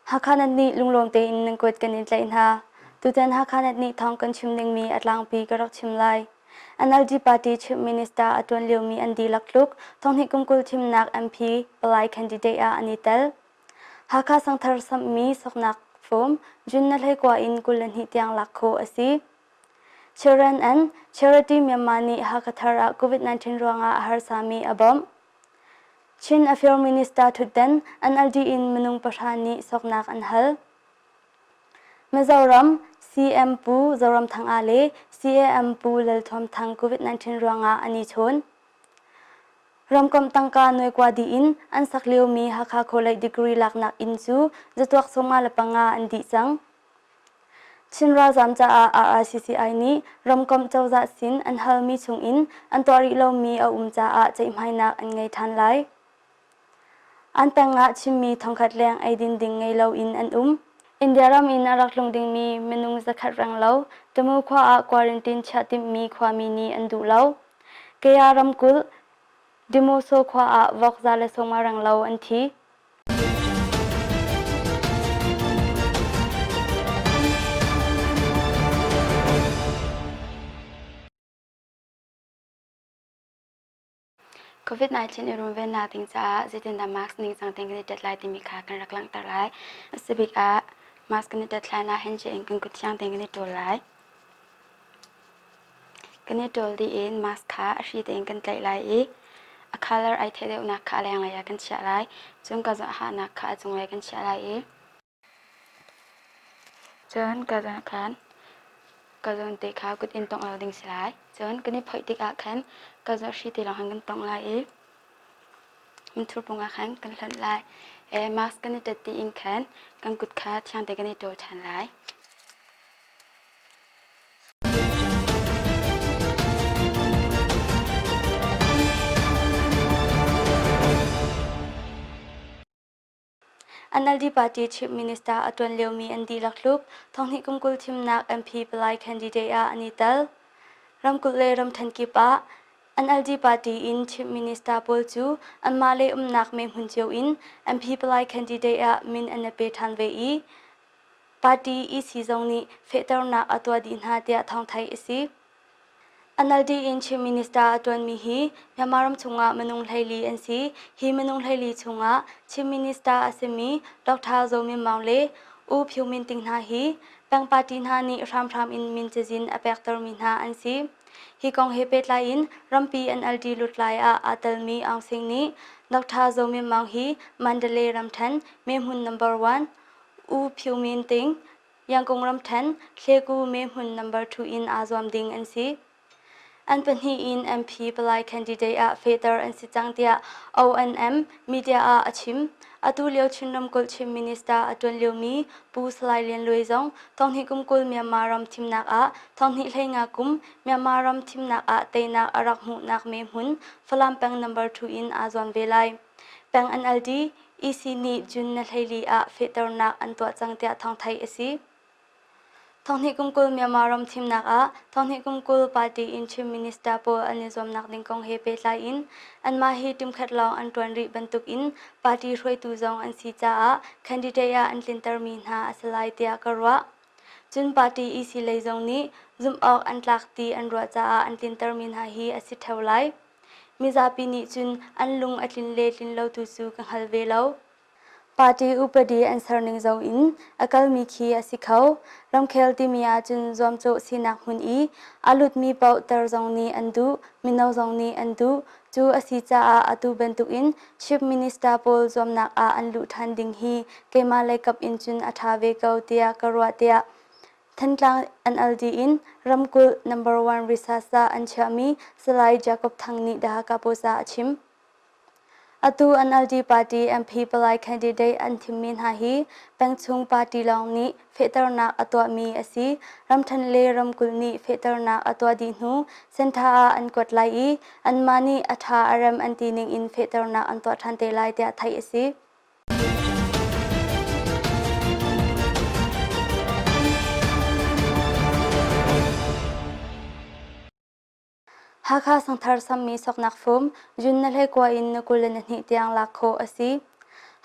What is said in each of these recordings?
Hakha nan nih lunglawm tein nan kut kan in tlaih hna. Tutan Hakha nan nih thawng kan chim dingmi a tlangpi ka rak chim lai. NLD party chief minister a tuan liomi an dihlak tluk thonghnih kum 20 thimnak MP palai candidate ah an i tel. Hakha sangthar samhmi soknak form June na hleikua in 22 tiang lak khawh a si. Children and Charity Myanmar nih Hakha thar ah COVID-19 ruangah a harsami a bawmh. Chin Affairs Minister thutden NLD in minung pahra nih soknak an hal. Mizoram CM Pu Zoramthanga le CAM Pu Lal Thuam Thang COVID-19 ruangah an i chawn. Ramkomh tangka nuaikua dih in an sak liomi Hakha College degree laknak inn cu zatuak 55 an dih cang. Chin ralzaam caah RRCCI nih ramkomh cozah sin an halmi chungin an tuah rih lomi a um caah ceihmainak an ngei ṭhan lai. An peng ah Chinmi thongkhat leng eidin ding ngei loin an um. India ram in a rak tlung dingmi minung zakhat renglo Tamu khua ah quarantine chiah timhmi khuami nih an duh lo. Kaya ramkulh Demoso khua ah vok za le sawma renglo an thi. COVID-19 i runvennak ding caah zeitindah mask ningcang tein kan i tet lai timi kha kan rak langhter lai. A si bik ah mask kan i tet hlan ah handshake in kan kut thiang tein kan i ṭawl lai. Kan i ṭawl dih in mask kha a hri tein kan tlaih lai i a colour ai theih deuhnak kha a lenglei ah kan chiah lai. Cun ka hahnak kha a cunglei kan chiah lai i cun ka zawn khan ka zawn te kha kut in tongh lo ding si lai. Cun kan i phoih tikah khan ka zawn hri te lawng khan kan tongh lai i hmunthur pung ah khan kan hlonh lai. E, mask kan i tet dih in khan kan kut kha thiang te kan i ṭawl ṭhan lai. NLD party chief minister a ṭuan liomi an dihlak tluk thonghnih kum 20 thimnak MP palai candidate ah an i tel. Ramkulh le ramṭhen kip ah NLD party in chief minister pawl cu anmah le umnak mehmun cio in MP palai candidate ah min an i pe ṭhan ve i Party EC zong nih fehternak a tuah dih hna tiah thawng theih a si. NLD in Chief Minister a ṭuanmi hi Myanmar ram chungah minung 14 an si. Hi minung 14 chungah Chief Minister a simi Dr. Zaw Min Maung le U Phyo Min Ting hna hi peng party hna nih hramhram in min cazin a pektermi hna an si. Hi kong he pehtlai in rampi NLD lutlai ah aa telmi Aung Sing nih Dr. Zaw Min Maung hi Mandalay ramṭhen mehmun number 1 U Phyo Min Ting, Yangon ramṭhen Hlegu mehmun number 2 in aa zuam ding an si. An pahnih in MP palai candidate ah fehter an si cang tiah ONM media ah a chim. Atu lio Chin ramkulh Chief Minister a ṭuan liomi Pu Salai Lian Luai zong thonghnih kum 20 Myanmar ram thimnak ah thonghnih 15 kum Myanmar ram thimnak ah teinak a rak hmuhnak mehmun Falam peng number 2 in aa zuam ve lai. Peng NLD EC nih June na 14 ah fehternak an tuah cang tiah thawng theih a si. Thonghnih kum 20 Myanmar ram thimnak ah thonghnih kum 20 party in Chief Minister pawl an i zuamnak ding kong he pehtlai in anmah hi ṭumkhat lawng an ṭuan rih bantuk in party hruaitu zong an si caah candidate ah an tlintermi hna a si lai tiah ka ruah. Cun party EC lei zong nih zumh awk an tlak ti an ruah caah an tlintermi hna hi a si ṭheo lai. Mizapi nih cun an lung a tlin le tlin lo tu cu ka hngal ve lo. Party upadi an serning zong in a kalmi khi a si kho. Ramkhel timi ahcun zuamcawh sinak hmun i a lutmi paoh tar zong nih an duh, mino zong nih an duh. Cu a si caah atu bantukin Chief Minister pawl zuamnak ah an luh ṭhan ding hi keimah leikap in cun a ṭha ve ko tiah ka ruah tiah Thantlang NLD in ramkulh number one risasa an chiahmi Salai Jacob Thang nih The Hakha Post ah a chim. Atu NLD party MP palai candidate an thimmi hna hi pengchung party lawng nih fehternak a tuahmi a si. Ramṭhen le ramkulh nih fehternak a tuah dih hnu Sentha ah an kuat lai i anmah nih a ṭha a rem an ti ning in fehternak an tuah ṭhan te lai tiah theih a si. Hakha sangthar sammi soknak fum June na hleikua in na 22 tiang lak khawh a si.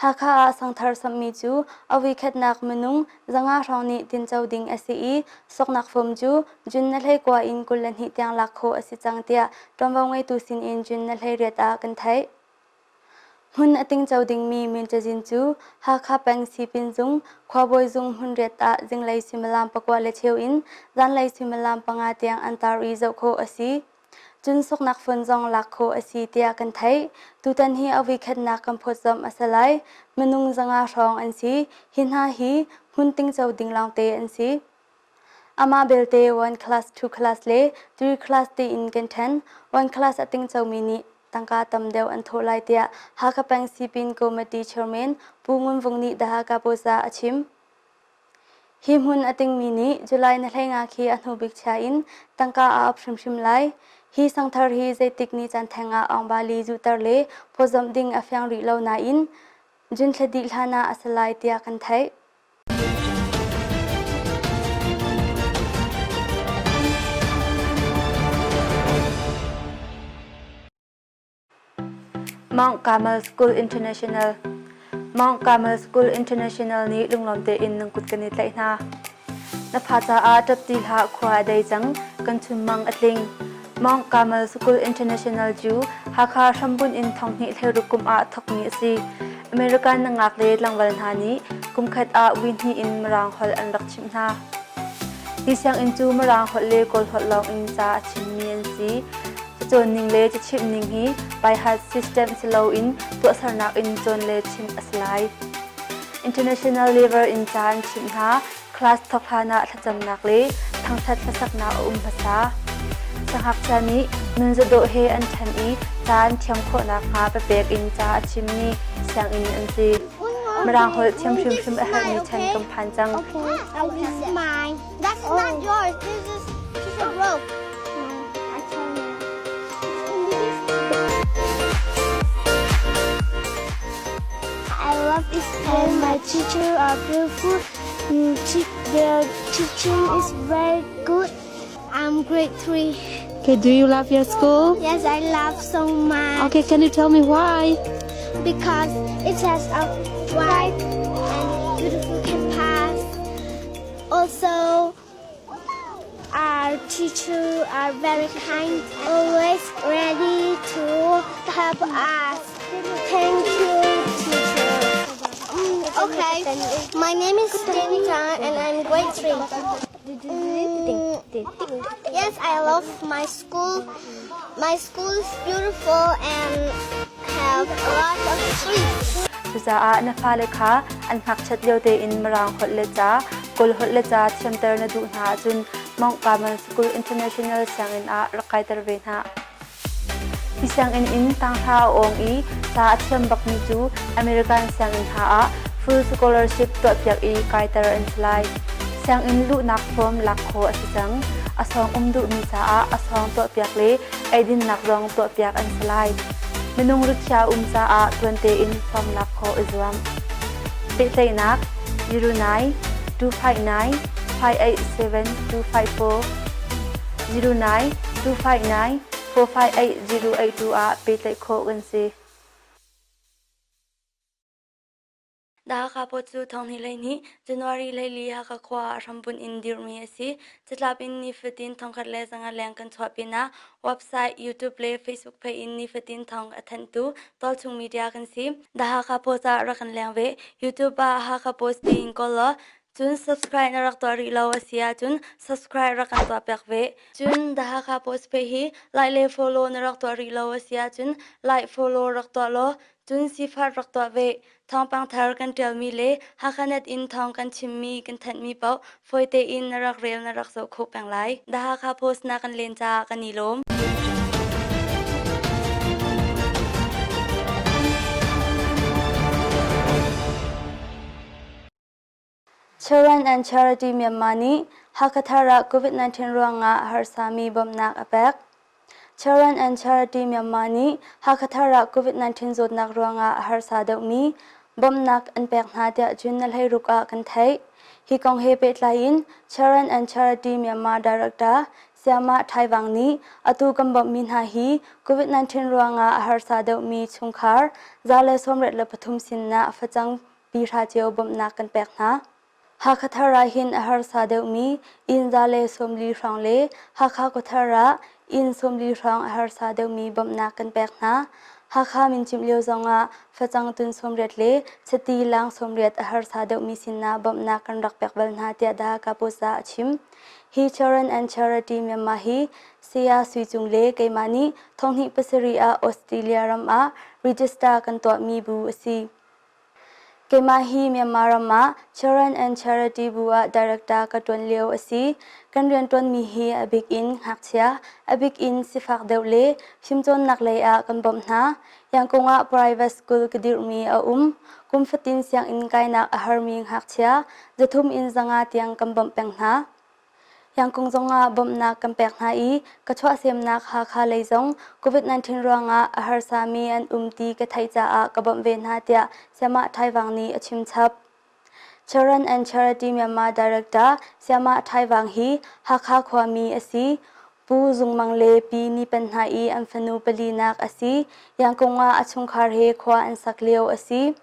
Hakha ah sangthar samhmi cu a voikhatnak minung 500 hrawng nih tinco ding a si i soknak form cu June na 19 in 22 tiang lak khawh a si cang tiah ṭuanvo ngeitu sinin June na 18 ah kan theih. Hmun a tingco dingmi min cazin cu Hakha peng Sipin zung, khuabawi zung hmunriat ah zinglei suimilam 9:15 in zanlei suimilam 5 tiang an tar i zoh khawh a si. Cun soknak phone zong lak khawh a si tiah kan theih. Tutan hi a voikhatnak kan phawtzamh a si lai. Minung 500 hrawng an si. Hi hna hi hmun tingco ding lawngte an si. Amah belte one class, two class le three class tiin kan ṭhen. One class a tingcomi nih tangka tam deuh an thawh lai tiah Hakha Peng Sipin Committee Chairman Pu Ngun Vung nih The Hakha Post ah a chim. Hi hmun a tingmi nih July na 15 khi a hnubik chia in tangka a ap hrimhrim lai. Hi sangthar hi zeitik ni caan theng ah awngbali zuhter le phawtzamh ding a fiang rih lo nain June thla dih hlan ah a si lai tiah kan theih. Mount Carmel School International Mount Carmel School International nih lunglawm tein nan kut kan i tlaih hna. Na fa caah ṭap ti hlah khua a dei cang, kan chunmang a tling. Mount Carmel School International cu Hakha hrambunh in thonghnih hleiruk kum ah thawkmi a si. American nangak le tlangval hna nih kumkhat ah vui hnih in Mirang holh an rak chimh hna. Hi sianginn cu Mirang holh le Kawl holh lawng in ca a chimmi an si. Cacawn ning le cachimh ning hi by-heart system si loin tuahsernak in cawn le chimh a si lai. International level in ca an chimh hna. Class thawk hlan ah thlacamnak le thangṭhat hlasaknak a um hmasa. Siangngakchia nih nunzadawh he an ṭhan i ca an thiam khawh nakhnga papek in ca a chimmi sianginn an si. Mirang holh thiam hrimhrim a herhmi chan kan phan cang. Okay, this is mine. That's not yours. This is this is broke. I tell you. I love this and my teacher are beautiful. Their teaching is very good. I'm grade 3. Okay, do you love your school? Yes, I love so much. Okay, can you tell me why? Because it has a wide and beautiful campus. Also, our teachers are very kind, always ready to help us. Thank you, teacher. Okay, my name is Jenita and I'm grade 3. Yes, I love my school. My school is beautiful and have a lot of trees. Cucaah na fale kha an ngakchiat lio tein Mirang holh le ca, Kawl holh le ca thiamter na duh hna ahcun Mount Carmel School International sianginn ah rak kaiter ve hna. Hi sianginn in tanghra a awng i ca a thiam bakmi cu American sianginn hna ah full scholarship tuahpiak i kaiter an si lai. Sianginn luhnak form lak khawh a si cang. A sawng um duhmi caah a sawng tuahpiak le eidinnak zong tuahpiak an si lai. Minung rikhiah um caah tuan tein form lak khawh i zuam. Pehtlaihnak 09 259 587 254 09 259 458 082 ah pehtlaih khawh kan si. Hakha Pawt cu thonghnih 12 January 14 Hakha khua ah hrambunh in dirhmi a si. Catlap in nifatin 1100 leng kan chuah pinah website, YouTube le Facebook page in nifatin thawng a thanhtu tualchung media kan si. The Hakha Post ah rak kan leng ve. YouTube ah Hakha Post tiin kawl law cun subscribe na rak tuah rih lo a si ahcun subscribe rak kan tuah piak ve. Cun The Hakha Post page hi like le follow na rak tuah rih lo a si ahcun like follow rak tuah law cun sifat rak tuah ve. Thawngpang thar kan ṭialmi le Hakhanet in thawng kan chimmi kan thanhmi paoh fawi tein na rak rel na rak zoh khawh peng lai. The Hakha Post na kan len caah kan i lawm. Children and Charity Myanmar nih Hakhathar ah COVID-19 ruangah harsami bawmhnak a pek. Children and Charity Myanmar nih Hakhathar ah COVID-19 zawtnak ruangah a harsa deuhmi bawmhnak an pek hna tiah June na 16 ah kan theih. Hi kong he pehtlai in Children and Charity Myanmar Director Sayamah Thaivang nih atu kan bawmhmi hna hi COVID-19 ruangah a harsa deuhmi chungkhar 183 sinah facang pi hra cio bawmhnak kan pek hna. Hakha thar ah hin a harsa deuhmi inn 140 hrawng le Hakha khuathar ah inn 40 hrawng a harsa deuhmi bawmhnak kan pek hna. Hakha mincimh lio zongah facang tun 80 le chiti lang 80 a harsa deuhmi sinah bawmhnak kan rak pek bal hna tiah The Hakha Post ah a chim. Hi Children and Charity Myanmar hi Saya Sui Cung le keimah nih thonghnih pasarih ah Australia ram ah register kan tuahmi bu a si. Keimah hi Myanmar ram ah Children and Charity bu ah director ka ṭuan lio a si. Kan rianṭuanmi hi a bik in ngakchia, a bik in sifak deuh le fimcawnnak lei ah kan bawmh hna. Yangkung ah private school ka dirhmi a um. Kum fatin sianginn kainak a harmi ngakchia 300 in 500 tiang kan bawmh peng hna. Yangkung zongah bawmhnak kan pek hna i ka chuahsemnak Hakha lei zong COVID-19 ruangah a harsami an um ti ka theih caah ka bawmh ve hna tiah Sayamah Thaivang nih a chim chap. Children and Charity Myanmar Director Sayamah Thaivang hi Hakha khuami a si. Pu Zung Mang le Pi Ni Pen hna i an fanu palinak a si. Yangkung ah a chungkhar he khua an sak lio a si.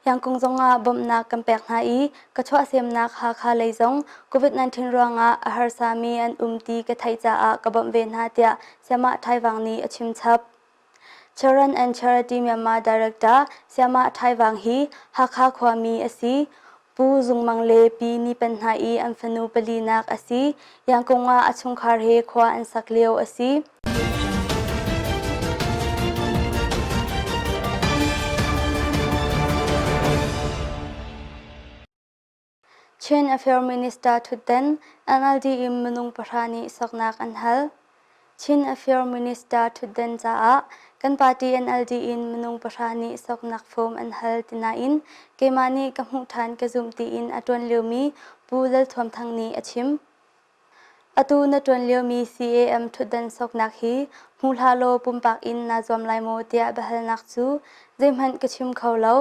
Yangkung zongah bawmhnak kan pek hna i ka chuahsemnak Hakha lei zong COVID-19 ruangah a harsami an um ti ka theih caah ka bawmh ve hna tiah Sayamah Thaivang nih a chim chap. Children and Charity Myanmar Director Sayamah Thaivang hi Hakha khuami a si. Pu Zung Mang le Pi Ni Pen hna i an fanu palinak a si. Yangkung ah a chungkhar he khua an sak lio a si. Chin Affairs Minister thutden NLD in minung pahra nih soknak an hal. Chin Affairs Minister thutden caah kan party NLD in minung pahra nih soknak form an hal ti nain keimah nih ka hmuh ṭhan ka zumh tiin a ṭuan liomi Pu Lal Thuam Thang nih a chim. Atu na ṭuan liomi CAM ṭhutdan soknak hi hmu hlah law pumpak in naa zuam lai maw tiah biahalnak cu zeihmanh ka chim kho lo.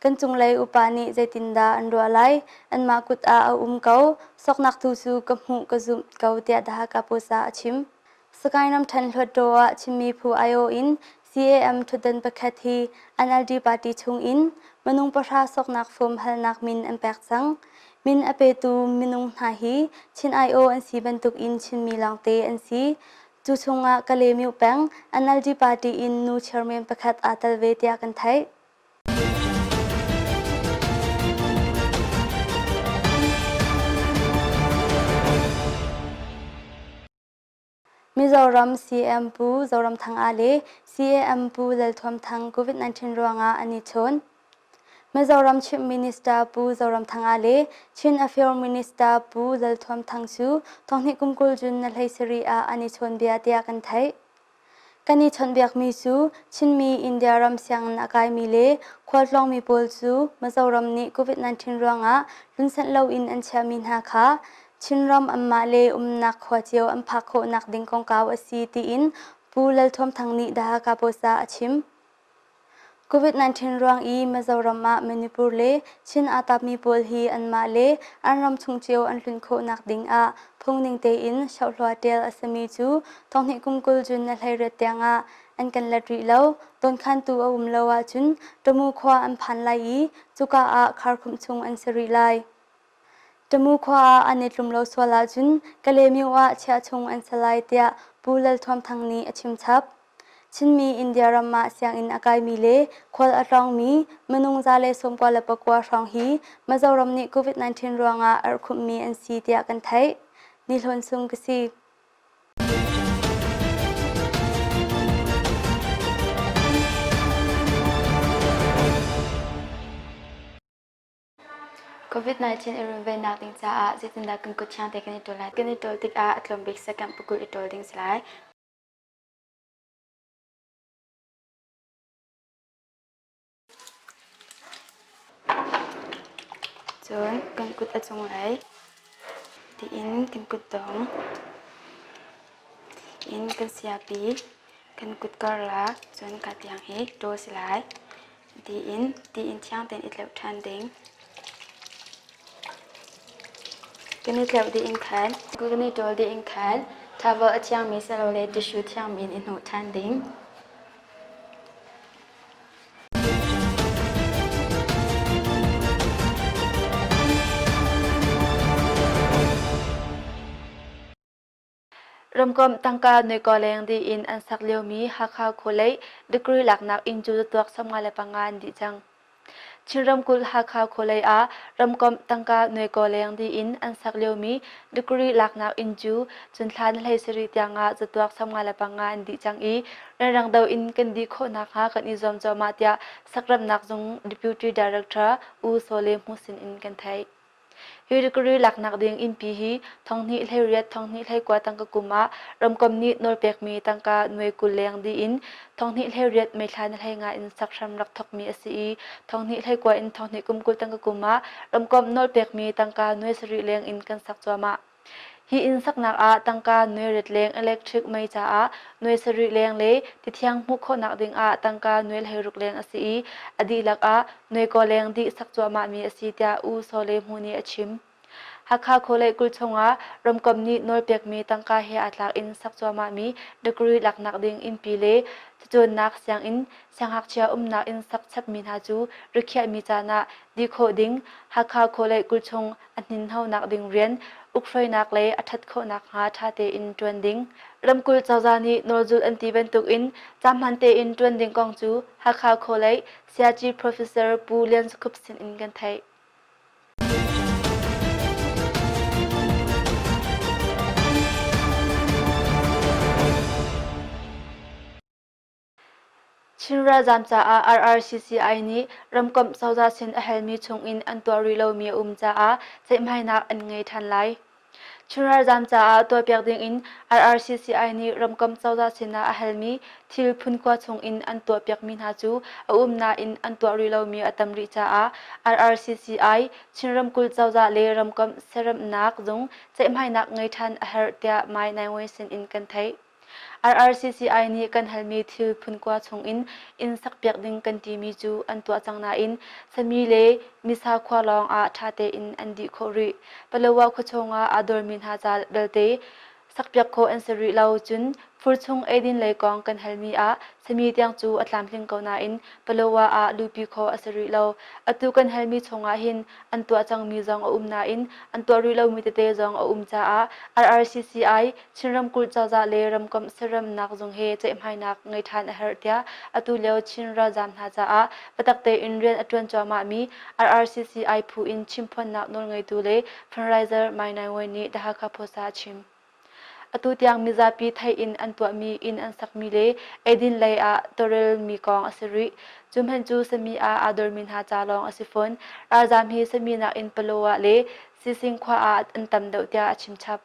Kan cunglei upa nih zeitindah an ruah lai? Anmah kut ah a um ko. Soknak tu cu ka hmuh ka zumh ko tiah The Hakha Post ah a chim. Sagaing ramṭhen Hluttaw ah Chinmi phu aiawh in CAM ṭhutdan pakhat hi NLD party chung in minung pahra soknak form halnak min an pek cang. Min a petu minung hna hi Chin aiawh an si bantuk in Chinmi lawngte an si. Cu chungah Kalaymyo peng NLD party in nu chairman pakhat aa tel ve tiah kan theih. Mizoram CM Pu Zoramthanga le CAM Pu Lal Thuam Thang COVID-19 ruangah an i chawn. Mizoram Chief Minister Pu Zoramthanga le Chin Affairs Minister Pu Lal Thuam Thang cu thonghnih kum 20 June na hlei sarih ah an i chawnbia tiah kan theih. Kan i chawnhbiakmi cu Chinmi India ram sianginn a kaimi le khualtlawngmi pawl cu Mizoram nih COVID-19 ruangah lunsenh loin an chiahmi hna kha Chinram anmah le umnak khua cio an phak khawhnak ding kongkau a si tiin Pu Lal Thuam Thang nih The Hakha Post ah a chim. COVID-19 ruang i Mizoram ah Manipur le Chin aa tapmi pawl hi anmah le an ram chung cio an tlun khawhnak ding ah phungning tein hrohhlua ṭial a simi cu thonghnih kum 20 June na 18 tiang ah an kan let rih lo. Dawnkhantu a um lo ahcun Tamu khua an phan lai i cuka ah kharkhumh chung an si rih lai. Tamu khua ah an i tlum lo sual ahcun Kalaymyo ah chiah chung an si lai tiah Pu Lal Thuam Thang nih a chim chap. Chinmi India ram ah sianginn a kaimi le khual a tlawngmi minung 199 hrawng hi Mizoram nih COVID-19 ruangah erhkhumhmi an si tiah kan theih. Ni Hlawn Sung ka si. COVID-19 i runvennak ding caah zeitindah kan kut thiang te kan i ṭawl lai? Kan i ṭawl tikah a tlawm bik second pakul i ṭawl ding si lai. Cun kan kut a cunglei tiin kan kutdong in kan siapi kan kut karlak cun ka tiang hi ṭawl si lai. Tiin tiin thiang tein i tleuh ṭhan ding. Kan i tleuh dih in khan kan i ṭawl dih in khan. Towel a thiangmi silole tissue thiangmi in i hnawh ṭhan ding. Ramkomh tangka nuikaw leng dih in an sak liomi Hakha khualei degree laknak inn cu zatuak 55 an dih cang. Chin ramkulh Hakha khualei ah ramkomh tangka nuikaw leng dih in an sak liomi degree laknak inn cu cunthla ni 17 tiangah zatuak 55 an dih cang i renrang do in kan dih khawh nakhnga kan i zuam cuahmah tiah sakramnak zung Deputy Director U Saw Le Hmu sin in kan theih. Hi degree laknak ding innpi hi 2018 2021 tangka kum ah ramkomh nih nawlpekmi tangka nuai 20 leng dih in 2018 May thla ni 15 in sak hram rak thawkmi a si i 2021 in 2020 tangka kum ah ramkomh nawlpekmi tangka nuai sarih leng in kan sak cuahmah. Hi inn saknak ah tangka nuai riat leng electric mei caah nuai sarih leng le tithiang hmuh khawhnak ding ah tangka nuai 16 leng a si i a dihlak ah nuai kaw leng dih sak cuahmahmi a si tiah U Saw Le Hmu nih a chim. Hakha khualei kul chungah ramkomh nih nawlpekmi tangka he aa tlak in sak cuahmahmi degree laknak ding innpi le cacawnnak sianginn siangngakchia umnak inn sak chapmi hna cu rikhiahmi caan ah dih khawh ding Hakha khualei kul chung a hninhnonak ding rian ukhruainak le a ṭhat khawh nakhnga ṭha tein ṭuan ding. Ramkulh cozah nih nawlzulh an ti bantukin caanhman tein ṭuan ding kong cu Hakha Khualei Sayaci Professor Pu Lian Za Khup sin in kan theih. Chin ralzaam caah RRCCI nih ramkomh cozah sin a halmi chungin an tuah rih lomi a um caah ceihmainak an ngei ṭhan lai. Chin ralzaam caah tuahpiak dingin RRCCI nih ramkomh cozah sinah a halmi thil phunkhua chungin an tuahpiakmi hna cu a um nain an tuah rih lomi a tam rih caah RRCCI, Chin ramkulh cozah le ramkomh siaremnak zung ceihmainak ngei ṭhan a herh tiah Mai Nai Win sin in kan theih. RRCCI nih kan halmi thil phunkua chungin inn sakpiak ding kan timi cu an tuah cang nain Sami le Misa khua lawng ah ṭha tein an dih khawh rih. Palawa khuachung ah aa dormi hna ca belte sakpiak khawh an si rih lo. Cun fur chung eidin lei kong kan halmi ah Sami tiang cu a tlamtling ko nain Palawa ah luhpi khawh a si rih lo. Atu kan halmi chungah hin an tuah cangmi zong a um nain an tuah rih lomi tete zong a um caah RRCCI Chin ramkulh cozah le ramkomh saramnak zung he ceihmainak ngei ṭhan a herh tiah atu lio Chin ralzaam hna caah biatak tein rian a ṭuan cuahmahmi RRCCI phu in chimphuannak nawlngeitu le fundraiser Mai Nai Wai nih The Hakha Post ah a chim. Atu tiang mizapi theih in an tuahmi inn an sakmi le eidin lei ah tawlrelmi kong a si rih. Cu hmanh cu sami ah aa dormi hna ca lawng a si fawn. Ralzaam hi sami nakin Palaw ah le Sising khua ah an tam deuh tiah a chim chap.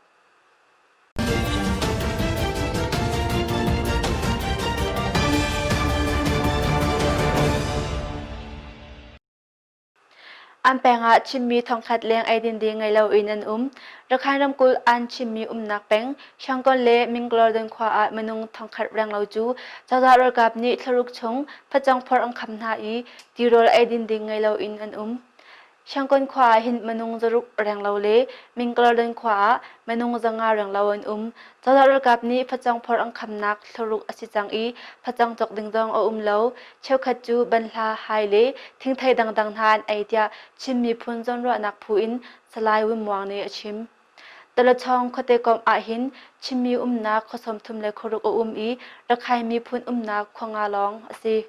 An peng ah Chinmi thongkhat leng eidin ding ngei loin an um. Rakhine ramkulh an Chinmi umnak peng Shangon le Minglawdon khua ah minung thongkhat renglo cu cozah ralkap nih thlaruk chung facang phorh an kham hna i tirawl eidin ding ngei loin an um. Shangon khua ah hin minung zaruk renglo le Mingalardon khua ah minung 500 renglo an um. Cozah ralkap nih facang phorh an khamnak thlaruk a si cang i facang cawk ding zong a um lo. Cheukhat cu banhla, hai le thingthei dangdang hna an ei tiah Chin miphun zawnruahnak phu in Salai Win Muang nih a chim. Talachawng khuate komh ahhin Chinmi umnak khua 33 le khuaruk a um i Rakhine miphun umnak khua nga lawng a si.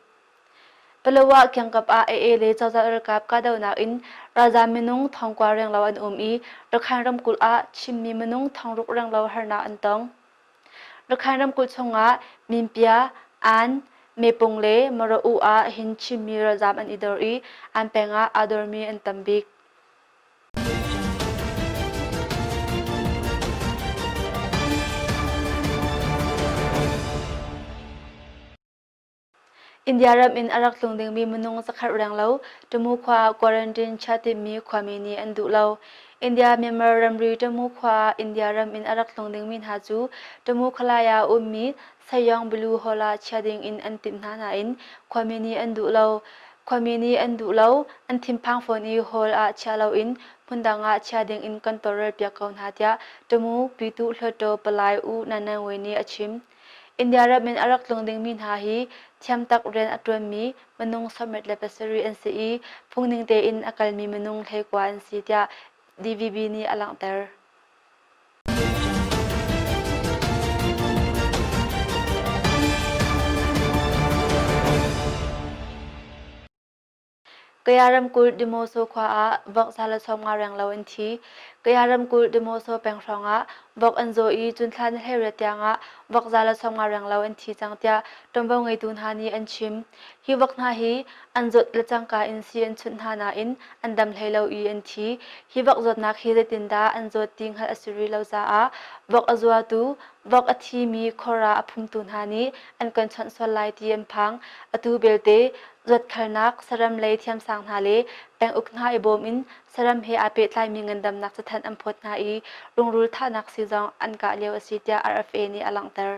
Palawa kiangkap ah AA le cozah ralkap kahdohnak in ralzaam minung thongkua renglo an um i Rakhine ramkulh ah Chinmi minung thongruk renglo harnak an tong. Rakhine ramkulh chungah Minpia, An, Mepung le Mara-u ah hin Chinmi ralzaam an i dor i an peng ah aa dormi an tam bik. India ram in a rak tlung dingmi minung zakhat renglo Tamu khua ah quarantine chia timmi khuami nih an duh lo. India-Myanmar ramri Tamu khua ah India ram in a rak tlung dingmi hna cu Tamu khualai ah a ummi Sayong Blue Hall ah chia ding in an timh hna nain khuami nih an duh lo. Khuami nih an duh lo, an thinphang fawn i hall ah chia loin hmundang ah chia ding in kan tawlrelpiak ko hna tiah Tamu Pyituh Hluttaw Palai U Nan Nan Wai nih a chim. India ram in a rak tlung dingmi hna hi thiamtak rian a ṭuanmi minung 77 an si i phungning tein a kalmi minung 19 an si tiah DVB nih a langhter. Kaya ramkulh Demoso khua ah vok 150 renglo an thi. Kaya ramkulh Demoso peng hrawng ah vok an zaw i cun thla ni 18 tiang ah vok 150 renglo an thi cang tiah ṭuanvo ngeitu hna nih an chim. Hi vok hna hi an zawt le cangka in sii an chunh hna nain an dam hlei lo i an thi. Hi vok zawtnak hi zeitindah an zawt ti hngalh a si rih lo caah vok a zuatu, vok a thimi khora a phumtu hna nih an kan chawnh sual lai ti an phang. Atu belte zuatkhalnak saram lei thiamsang hna le penguk hna i bawm in saram he aa pehtlaimi ngandamnak cathanh an phawt hna i rungrul thahnak sii zong an kah lio a si tiah RFA nih a langhter.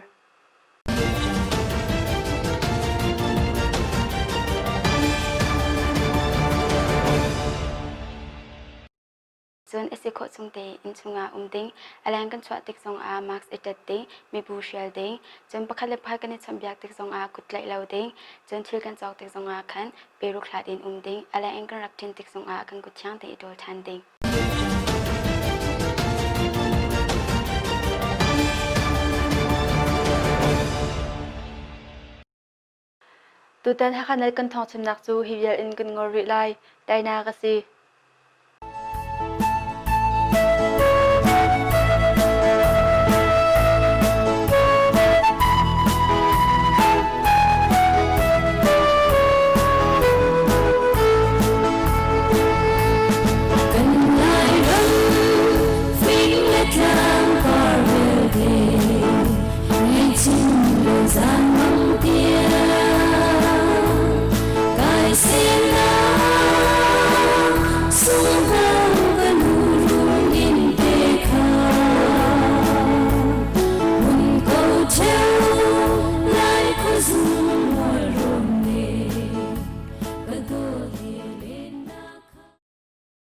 Cun a si khawh chung tein inn chungah um ding, a leng kan chuah tik zongah mask i ṭet ding, mibu hrial ding, cun pakhat le pakhat kan i chawnhbiak tik zongah kut tlaih lo ding, cun thil kan cawk tik zongah khan peruk hlat in um ding, a leng in kan rak ṭin tik zongah kan kut thiang tein i ṭawl ṭhan ding. Tutan Hakha Net kan thawngchimnak cu hi vial in kan ngol rih lai. Taina ka si.